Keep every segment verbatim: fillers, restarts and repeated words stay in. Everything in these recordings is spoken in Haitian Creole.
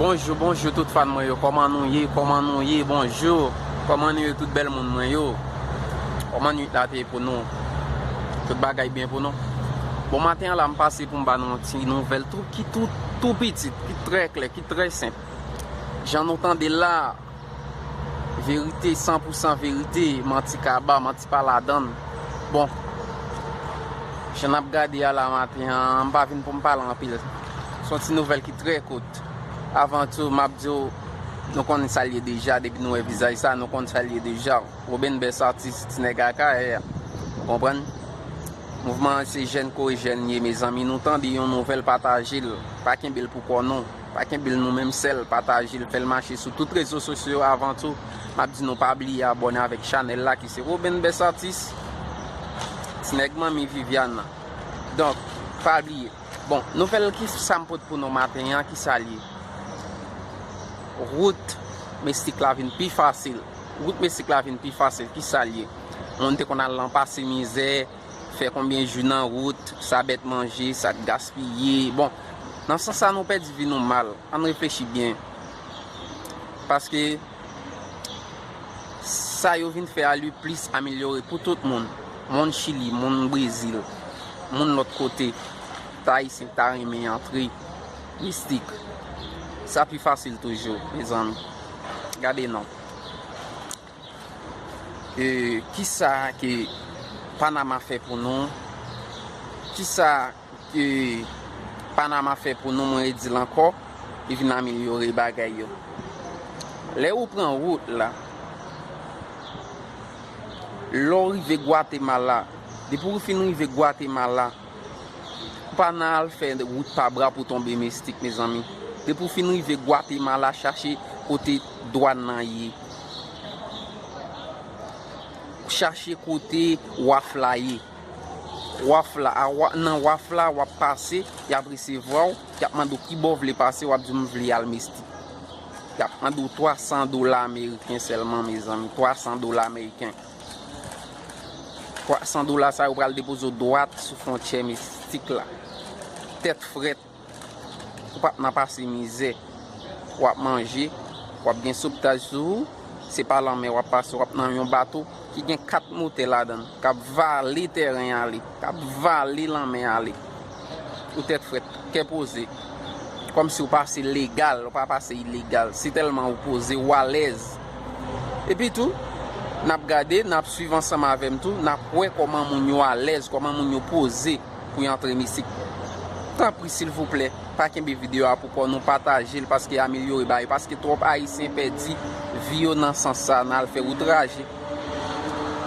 Bonjou, bonjou tout fan mwen yo. Kòman nou ye? Kòman nou ye? Bonjou. Kòman nou ye tout bèl moun mwen yo? Kòman nwit la te ye pou nou? Tout bagay byen pou nou? Bon, maten an la, m pase pou m ba nou yon ti nouvèl tou, ki tou, tou pitit, ki trè klè, ki trè senp. Jan nou tande l la, verite, san pou san verite, manti kaba, manti pa ladann. Bon, jan n ap gade a la maten an, m pa vin pou m pale anpil. Se yon ti nouvèl ki trè kout. Avan tou, m ap di w, nou konn sa l ye deja, depi nou wè vizaj sa, nou konn sa l ye deja. Robenbès Atis, ti nèg Akayè a. Ou konprann? Mouvman an se jèn kore jèn ye, mezanmi. Nou tande yon nouvèl, pataje l. Pa kenbe l pou kò nou. Pa kenbe l nou menm sèl. Pataje l, fè l mache sou tout rezo sosyo yo. Avan tou, m ap di nou pa bliye abòne avèk chanèl la ki se Robenbès Atis, ti nèg manmi Viviane. Donk, pa bliye. Bon, nouvèl ki sa m pot pou nou maten an, ki sa l ye? Wout Mistik la vin pi fasil. Wout Mistik la vin pi fasil. Ki sa l ye? Moun te konn al nan pase mizè, fè konbyen jou nan wout, sa bèt manje, sa t gaspiye. Bon, nan sans sa nou pèdi vi nou mal. Ann reflechi byen. Paske sa yo vin fè a li plis amelyore pou tout moun. Moun Chili, moun Brezil, moun lòt kote. Ayisyen ta renmen antre Mistik. Sa pi fasil toujou, mezanmi. Gade non. E, kisa ke Panama fè pou nou? Kisa ke Panama fè pou nou, mwen redi l ankò, li vin amelyore bagay yo. Lè ou pran wout la, lè w rive Gwatemala, depi w fin rive Gwatemala, ou pa nan al fè wout pa bra pou tonbe Mistik, mezanmi. Depi w fin rive Gwatemala, chache kote dwàn nan ye. Chache kote waf la ye. Waf la, a wa-, nan waf la, w ap pase, y ap resevwa w, y ap mande w ki bò w vle pase, w ap di, "M vle al Mistik." Y ap mande w twa san dola ameriken sèlman, mezanmi, twa san dola ameriken. Twa san dola sa yo pral depoze w dwat sou fwontyè Mistik la. Tèt frèt. Ou p ap nan pase mizè. W ap manje, w ap gen sovtaj sou ou. Se pa lanmè w ap pase, w ap nan yon bato ki gen kat motè ladan l, k ap vale tèren ale, k ap vale lanmè ale. Ou tèt frèt, kè poze. Kòmsi w pase legal, ou pa pase ilegal. Se tèlman ou poze, ou alèz. Epi tou, n ap gade, n ap swiv ansanm avè m tou, n ap wè kòman moun yo alèz, kòman moun yo poze pou y antre Mistik. Tanpri, silvouplè, pa kenbe videyo a pou kò nou, pataje l, paske amelyore bagay, paske twòp Ayisyen pèdi vi yo nan sans sa, nan al fè wout raje.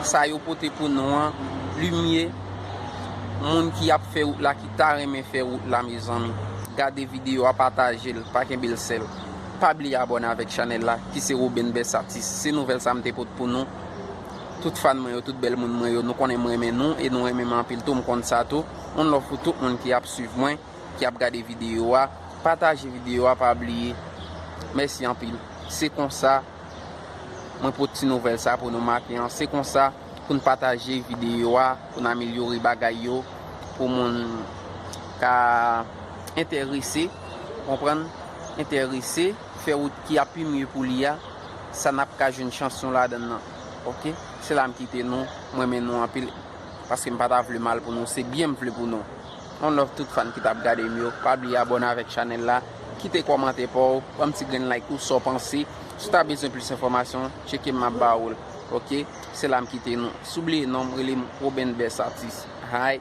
Sa yo pote pou nou an, limyè, moun ki ap fè wout la, ki ta renmen fè wout la, mezanmi. Gade videyo a, pataje l, pa kenbe l sèl. Pa bliye abòne avèk chanèl la, ki se Robenbès Atis. Se nouvèl sa m te pote pou nou. Tout fan mwen yo, tout bèl moun mwen yo, nou konnen m renmen nou e nou renmen m anpil tou, m konn sa tou. One love pou tout moun ki ap swiv mwen, ki ap gade videyo a. Pataje videyo a, pa bliye. Mèsi anpil. Se konsa, mwen pote ti nouvèl sa pou nou maten an. Se konsa pou n pataje videyo a, pou n amelyore bagay yo, pou moun ka enterese, konprann, enterese, fè wout ki ap pi mye pou li a, sa n ap ka jwenn chans nou ladan l nan. Oke? Se la m kite nou, m renmen nou anpil, paske m pa ta vle mal pou nou, se byen m vle pou nou. One love tout fan ki t ap gade m yo, pa bliye abòne avèk chanèl la, kite kòmantè pa w, ban m ti grenn like ou, sa w panse. Si w ta bezwen plis enfòmasyon, tcheke m, m ap ba ou l. Oke? Se la m kite nou. Si w bliye non m, rele m Robenbès Atis. Hay!